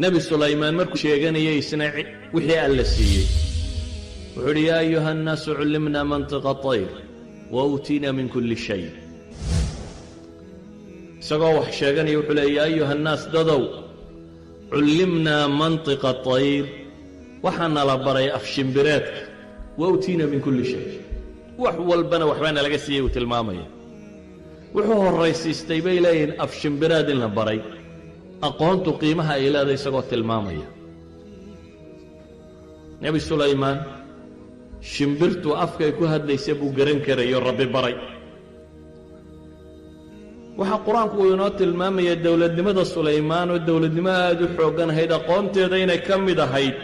Nebi Sulaymaan markuu sheeganayay isna wixii Alla siiyey, wuxuu uhi: "يا أيها الناس علمنا منطق الطير وأوتينا من كل شيء." Isagoo wax sheeganaya wuxuu leey: "يا أيها الناس, dadow, علمنا منطق الطير," waxaana la baray afshimbireedka, "وأوتينا من كل شيء," wax walbana waxbaana laga siiyey uu tilmaamaya. Wuxuu horraysiistay, bay leeyihiin, afshimbireed in la baray, aqoontu qiimaha ay leedahay isagoo tilmaamaya. Nebi Sulaymaan shimbirtu afkay ku hadlaysa buu garan karayo, Rabbi baray. Waxaa Qur-aanku uu inoo tilmaamaya dowladnimada Sulaymaan oo dowladnimo aada u xooggan ahayd, aqoonteeda inay ka mid ahayd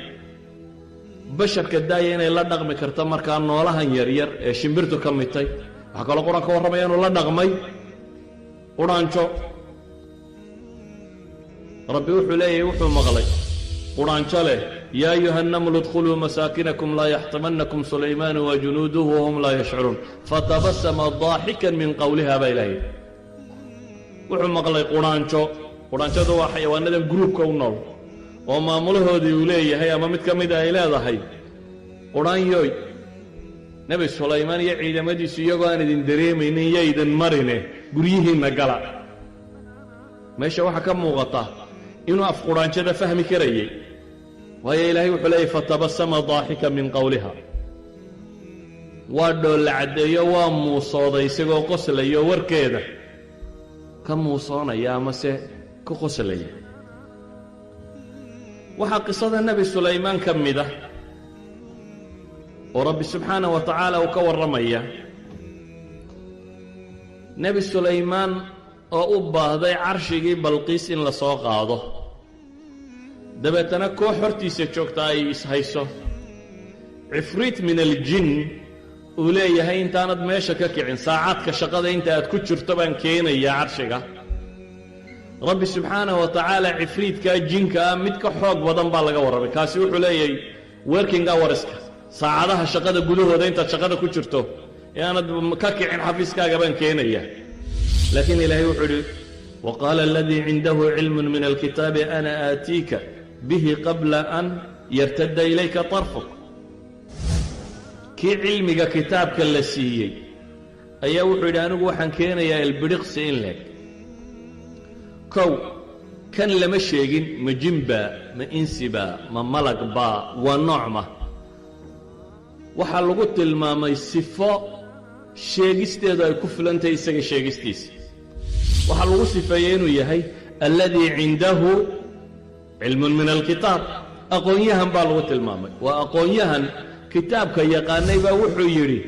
basharka daaya inay la dhaqmi karto markaa noolahan yaryar ee shimbirtu ka midtay. Waxaa kaloo Qur-aanka warramaya inuu la dhaqmay qudhaanjo. Rabbi wuxuu leeyahay, wuxuu maqlay qudhaanjo leh: "يا أيها النمل ادخلوا مساكنكم لا يحطمنكم سليمان وجنوده وهم لا يشعرون فتبسم ضاحكا من قولها," baa Ilahay. Wuxuu maqlay qudhaanjo. Qudhaanjadu waa xayawaanadan groupka u nool oo maamulahoodii uu leeyahay ama mid ka mida ay leedahay: "Qudhaanyoy, Nebi Sulaymaan iyo ciidamadiisu iyagoo aan idin dareemaynin yaydan marine, guryihiinna gala." Meesha waxaa ka muuqata inuu af qudhaanjada fahmi karayey, waayo Ilaahay wuxuu leeyahy: "فتبسم ضاحكا من قولها." Waa dhoolla caddeeyo, waa muusooday isagoo qoslayo, warkeeda ka muusoonaya amase ka qoslaya. Waxaa qisada Nebi Sulaymaan ka mid ah oo Rabbi subxaanah wa tacaala uu ka warramaya Nebi Sulaymaan oo u baahday carshigii Balqiis in la soo qaado. Dabeetana koox hortiisa joogta ay ishayso, cifriit من الجن uu leeyahay: "Intaanad meesha ka kicin, saacaadka shaqada inta aad ku jirto baan keenayaa carshiga." Rabbi subxaanah wa tacaala cifriidkaa jinka ah mid ka xoog badan baa laga warramay. Kaasi wuxuu leeyahay working hourska, saacadaha shaqada gudahooda, intaad shaqada ku jirto ee aanad ka kicin xafiiskaaga baan keenaya. Laakiin Ilaahay wuxuu idhi: "وقال الذي عنده علم من الكتاب أنا آتيك به قبل أن يرتد إليك طرفك." Kii cilmiga kitaabka la siiyey ayaa wuxuu yidhi: "Anigu waxaan keenayaa ilbidhiqsi in leeg." Kow, kan lama sheegin ma jinba, ma insiba, ma malagba, waa noocma. Waxaa lagu tilmaamay sifo sheegisteedu ay ku filantahay isaga sheegistiisa. Waxaa lagu sifeeyey inuu yahay الذي عنده علم من الكتاب. Aqoon-yahan baa lagu tilmaamay. Waa aqoon-yahan kitaabka yaqaanay baa wuxuu yidhi.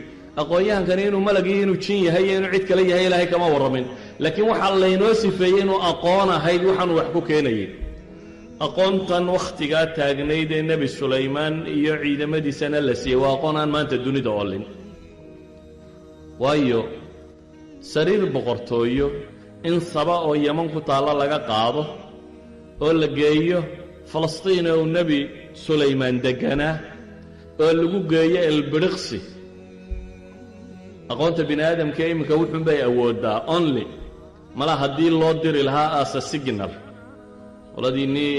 Aqoon-yahankani inuu malag iyo inuu jin yahay iyo inuu cid kale yahay Ilaahay kama warramin, laakiin waxaa laynoo sifeeyey inuu aqoon ahayd waxaanuu wax ku keenayay. Aqoontan wakhtigaa taagnayd ee Nebi Sulaymaan iyo ciidamadiisana la siiyey waa aqoon aan maanta dunida oolin, waayo sariir boqortooyo in Saba oo Yaman ku taalla laga qaado oo la geeyo Falastiin oo uu Nebi Sulaymaan degganaa oo lagu geeyo elbiriqsi, aqoonta bini aadamka iminka wuxuunbay awooddaa only mala haddii loo diri lahaa as a signal. Qoladiinnii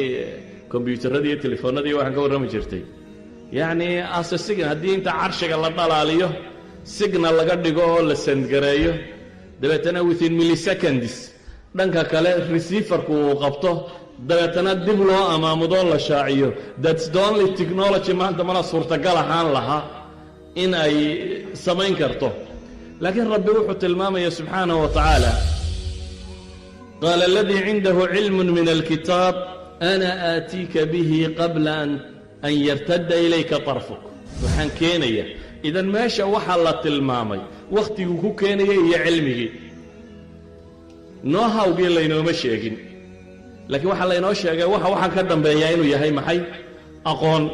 kombyuutarradii iyo telefoonnadii waxaan ka warrami jirtay, yacni as a signal, haddii inta carshiga la dhalaaliyo signal laga dhigo oo la send gareeyo, dabeetana within milliseconds dhanka kale receiverku uu qabto, dabeetana dib loo amaamudoo la shaaciyo, that's the only technology maanta mala suurtagal ahaan lahaa in ay samayn karto. Laakiin Rabbi wuxuu tilmaamaya subxaanahu wa tacaala: "قال الذي عنده علم من الكتاب أنا آتيك به قبل أن يرتد إليك طرفك." Waxaan keenaya. Idan meesha waxaa la tilmaamay wakhtiguu ku keenaya iyo cilmigii know-howgii laynooma sheegin, laakiin waxaa laynoo sheegay waxa waxaan ka dambeeyaa inuu yahay maxay? Aqoon.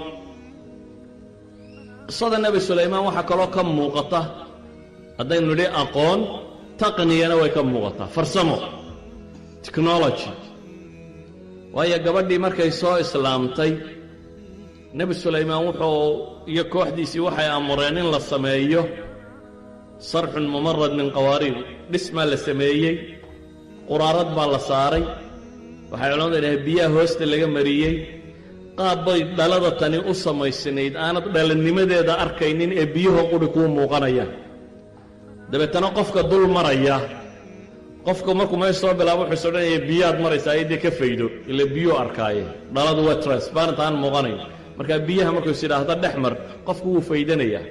Qisada Nebi Sulaymaan waxaa kaloo ka muuqata, haddaynu nidhi aqoon, taqniyana way ka muuqataa, farsamo, technology. Waayo gabadhii markay soo islaamtay, Nebi Sulaymaan wuxuu iyo kooxdiisii waxay amureen in la sameeyo صرح ممرد من قوارير. Dhismaa la sameeyey, quraarad baa la saaray. Waxay culamadu idhahay biyaha hoosta laga mariyey. Qaab bay dhalada tani u samaysnayd aanad dhalanimadeeda arkaynin ee biyuhu quri kuu muuqanayaan. Dabeetana qofka dul maraya, qofka markuu meesha soo bilaabo, wuxuu is odhanaya biyaad maraysaa, dee ka faydo, ila biyuu arkaaye. Dhaladu waa transparent, aan muuqanayn. Markaa biyaha markuu is idhaahdo dhex mar, qofku wuu faydanayaa.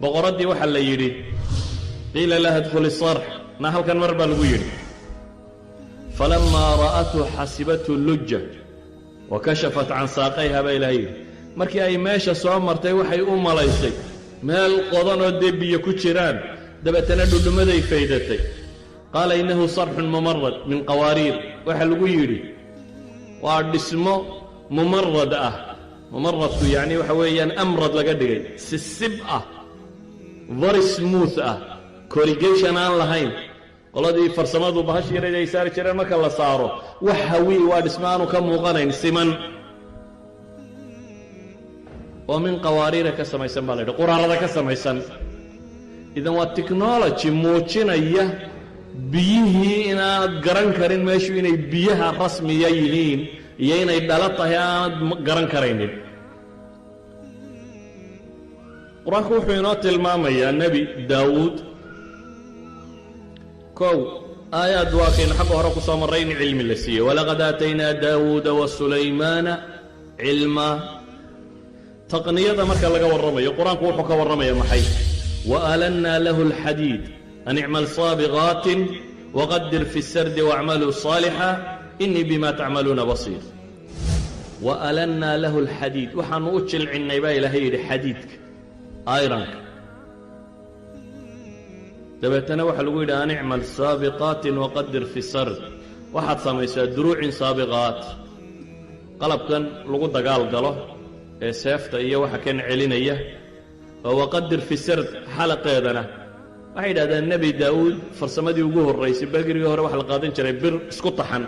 Boqoraddii waxaa la yidhi: qiila laha idkhuli sarx, na halkan mar baa lagu yidhi. Falamaa ra'athu xasibathu lujja wa kashafat can saaqayha, baa ilahay yidhi. Markii ay meesha soo martay, waxay u malaysay meel qodanoo dee biyo ku jiraan. Dabeetana dhudhummaday faydatay. Qaala innahu sarxun mumarad min qawaariir. Waxaa lagu yidhi waa dhismo mumarad ah. Mumaradku yacni waxa weeyaan amrad laga dhigay, sisib ah, very smooth ah, corrugation aan lahayn. Qoladii farsamadu bahash yarayd ay saari jireen marka la saaro, wax hawii waa dhismo aanu ka muuqanayn, siman oo min qawaariira ka samaysan baa la yidhi, quraarada ka samaysan. Idan waa technology muujinaya biyihii inaanad garan karin meeshu inay biyaha rasmiya yihiin iyo inay dhalo tahay, aanad garan karaynin. Qur-aanku wuxuu inoo tilmaamayaa Nebi Daawuud. Kow, aayaad waa kaynu xagga hore ku soo marray in cilmi la siiyey: walaqad aataynaa Daawuuda wa Sulaymaana cilmaa. Taqniyada marka laga warramayo, Qur-aanku wuxuu ka warramaya maxay? Waalannaa lahu alxadiid an icmal saabiqaatin waqadir fi sardi wacmaluu saalixa inii bima tacmaluuna basiir. Waalannaa lahu alxadiid, waxaanu u jilcinnay baa Ilaahay yidhi xadiidka, ironka. Dabeetana waxaa lagu yidhi: an icmal saabiqaatin waqadir fi sard, waxaad samaysaa duruucin saabiqaat, qalabkan lagu dagaal galo ee seefta iyo waxa kan celinaya, oo waqadir fi sard xalaqeedana. Waxay yidhahdeen Nebi Daa'uud farsamadii ugu horraysay, berigii hore waxa la qaadan jiray bir isku taxan,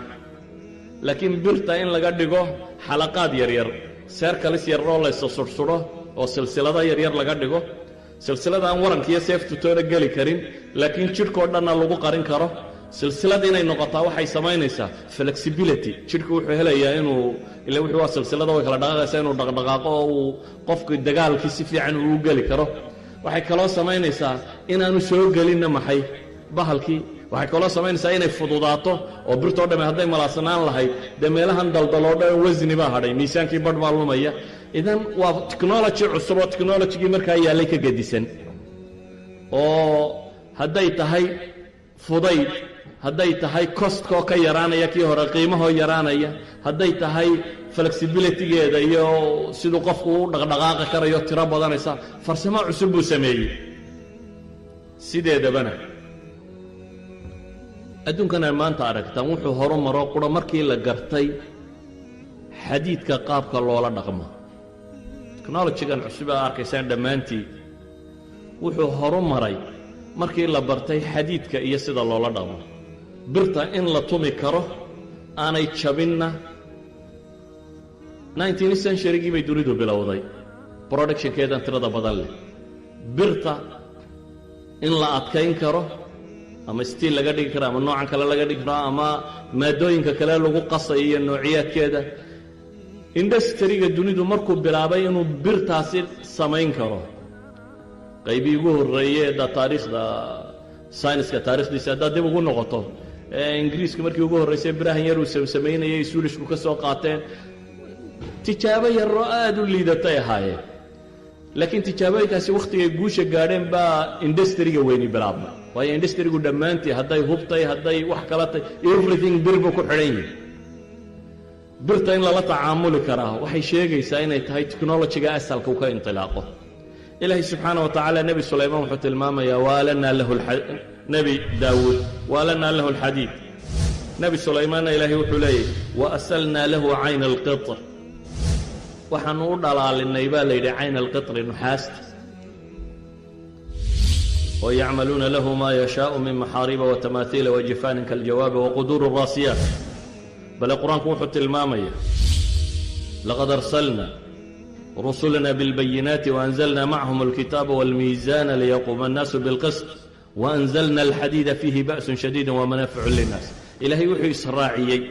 laakiin birta in laga dhigo xalaqaad yaryar, circles yaroo laysa sursudho oo silsilado yaryar laga dhigo, silsilada aan warankiiyo seeftu toona geli karin, laakiin jidhkoo dhanna lagu qarin karo. Silsilad inay noqotaa waxay samaynaysaa flexibility. Jidhku wuxuu helayaa inuu ila wuxuu waa silsilada way kala dhaqaaqaysaa, inuu dhaqdhaqaaqo oo uu qofku dagaalkii si fiican uu u geli karo. Waxay kaloo samaynaysaa inaanu soo gelinna maxay bahalkii. Waxay kaloo samaynaysaa inay fududaato, oo birtoo dhamme hadday malaasanaan lahayd, dee meelahan daldaloo dhan wasni baa hadhay, miisaankii badh baa lumaya. Idan waa technology cusub oo technologygii markaa yaallay ka gedisan, oo hadday tahay fudayd, hadday tahay costkoo ka yaraanaya kii hore, qiimahoo yaraanaya, hadday tahay flexibilitygeeda iyo siduu qofku u dhaqdhaqaaqi karayo tiro badanaysa, farsamo cusub buu sameeyey. Sideedabana adduunkan ay maanta aragtaan wuxuu horu maro qura markii la gartay xadiidka qaabka loola dhaqmo. Technologygan cusub aa arkaysaan dhammaantii wuxuu horu maray markii la bartay xadiidka iyo sida loola dhaqmo. Birta in la tumi karo aanay jabinna 19th centurygii bay dunidu bilowday productionkeedan tirada badan leh. Birta in la adkayn karo, ama steel laga dhigi karo, ama noocan kale laga dhigi karo, ama maadooyinka kale lagu qasayo iyo noociyaadkeeda, industryga dunidu markuu bilaabay inuu birtaasi samayn karo. Qaybii ugu horreeye da taariikhda sayniska, taarikhdiisa haddaad dib ugu noqoto, Ingiriisku markii ugu horraysay birahan yar uu samsamaynayay, Swedishku ka soo qaateen, tijaabo yaroo aada u liidatay ahaayeen. Laakiin tijaabooyinkaasi wakhtigay guusha gaadheen baa industryga weyni bilaabmay, waayo industrygu dhammaantii, hadday hubtay, hadday wax kala tay, everything bir buu ku xidhan yihi. Birta in lala tacaamuli karaa waxay sheegaysaa inay tahay technologyga asalka uu ka intilaaqo. Ilaahay subxaana wa tacaala Nebi Sulaymaan wuxuu tilmaamayaa waalanaa lahu, Nebi Daawuud waalanaa lahu alxadiid. Nebi Sulaymaanna Ilaahay wuxuu leeyahy: wa asalnaa lahu cayna alqitr. Waxaanu u dhalaalinay baa la yidhi cayna alqitri, nuxaasta, oo yacmaluuna lahu maa yashaau min maxaariba watamaaiila wajifaanin kaljawaabi waquduuri raasiyaat. Bale Qur-aanku wuxuu tilmaamaya: laqad arsalna rusulana bilbayinaati waanzalna macahum alkitaaba walmiizaana liyaquuma annaasu bilqisط waanzalna alxadiida fiihi ba'sun shadiida wamanaaficu linnaas. Ilaahay wuxuu israaciyey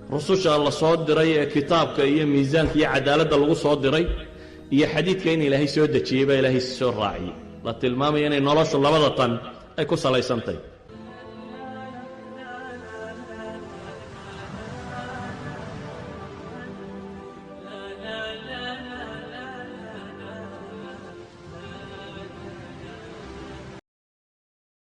Rususha la soo diray ee kitaabka iyo miisaanka iyo cadaaladda lagu soo diray iyo xadiidka in Ilaahay soo dejiyey baa Ilaahay soo raaciyey, la tilmaamaya inay noloshu labada tan ay ku salaysantay.